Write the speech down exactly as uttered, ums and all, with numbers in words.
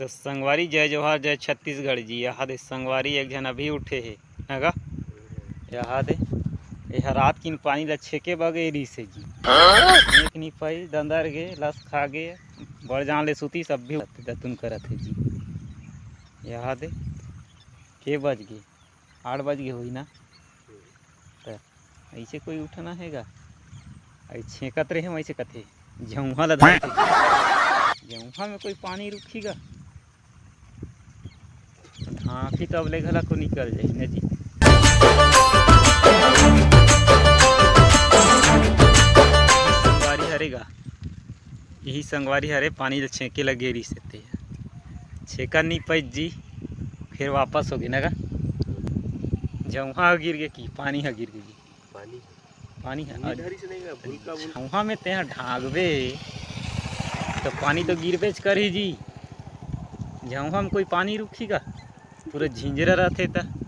तो संगवारी, जय जोहार, जय छत्तीसगढ़ जी। यहाँ दे संगवारी, एक झन अभी उठे हे, नगा। यहाँ दे, यहाँ रात किन पानी ला छेके बगे रिस हे जी। छेक नहीं पाई, दंदर गे, लस खा गे, बड़ जान ले सुती, सब भी दतुन करत हे जी। यहाँ दे, के बज गे? आठ बज गे होही ना। त ऐसे कोई उठना हे गा? अई छेकत रहे, वैसे कथे, "झउहा ला धरथे।" झउहा में कोई पानी रुखी गा? ढांकी तो अब ले घला को निकल जाही ना जी। संगवारी हरे गा, यही संगवारी हरे, पानी ल छेके लगे रिस हे ते। छेका नहीं पाइस जी, फिर वापस हो गे ना गा। झउहा गिर गे कि पानी ह गिर गे जी? पानी ह। पानी ह। झउहा में तेहा ढांकबे तो पानी तो गिरबेच करही जी। झउहा में कोई पानी रुखी गा? पूरा झिंझरा रहथे त।